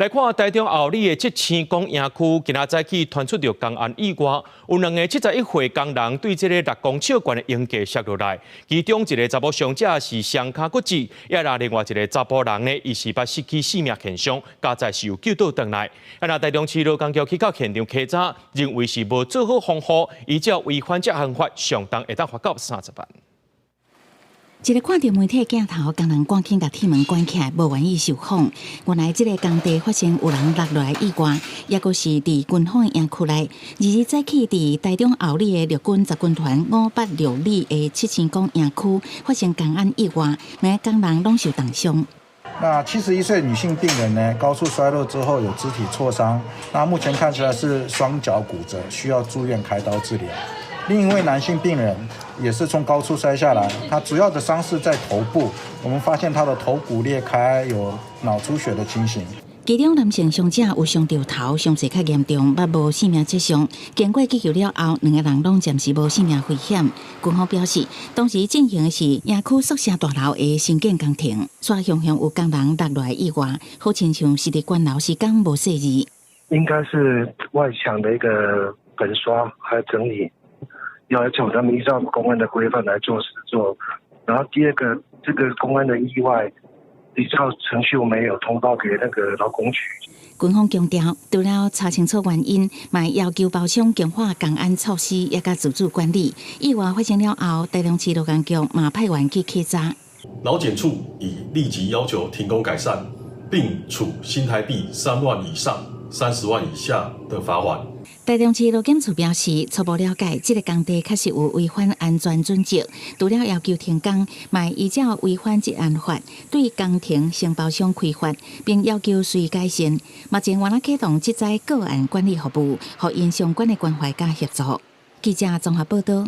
來看台中后里的七星崗營區，今仔早起傳出著工安意外，有兩个71歲工人對這个6公尺懸的鷹架摔落來，其中一个查某傷者是雙跤骨折，抑若另外一个查埔人呢，伊是捌失去性命現場，佳哉是有救倒轉來。啊，若台中市勞工局去到現場稽查，認為是無做好防護，依照違反職安法，上重會當罰到30萬。一个看著媒體鏡頭，工人趕緊共鐵門關起來，無願意受訪。原來這个工地發生有人落落來意外，抑閣是佇軍方營區內。2日早起，佇台中后里的陸軍十軍團586里的七星崗營區發生工安意外，兩个工人攏受重傷。那71歲女性病人呢，高處摔落之後有肢體挫傷，那目前看起來是雙腳骨折，需要住院開刀治療。另一位男性病人也是從高處摔下來，他主要的傷勢在頭部，我們發現他的頭骨裂開，有腦出血的情形。其中男性傷者有傷著頭，傷勢較嚴重，捌無性命跡象。經過急救了後，兩个人攏暫時無性命危險。軍方表示，當時進行的是營區宿舍大樓的興建工程，煞常常有工人落落來意外，好親像是佇關樓時間無細膩。應該是外牆的一個粉刷還有整理，要求他們依照工安的規範來做實作。然後第二個，這個工安的意外，依照程序，我們有通報給那個勞工局。軍方強調，除了查清楚原因，嘛要求包商強化工安措施，也佮自主管理。意外發生了後，台中市勞工局嘛派員去稽查。勞檢處已立即要求停工改善，並處新台幣3萬以上30萬以下的罰鍰。台中市勞檢處表示，初步了解，這个工地確實有違反安全準則，除了要求停工，嘛依照違反職安法，對工程承包商開罰，並要求隨改善。目前原來啟動職災個案管理服務，予𪜶相關的關懷佮協助。記者綜合報道。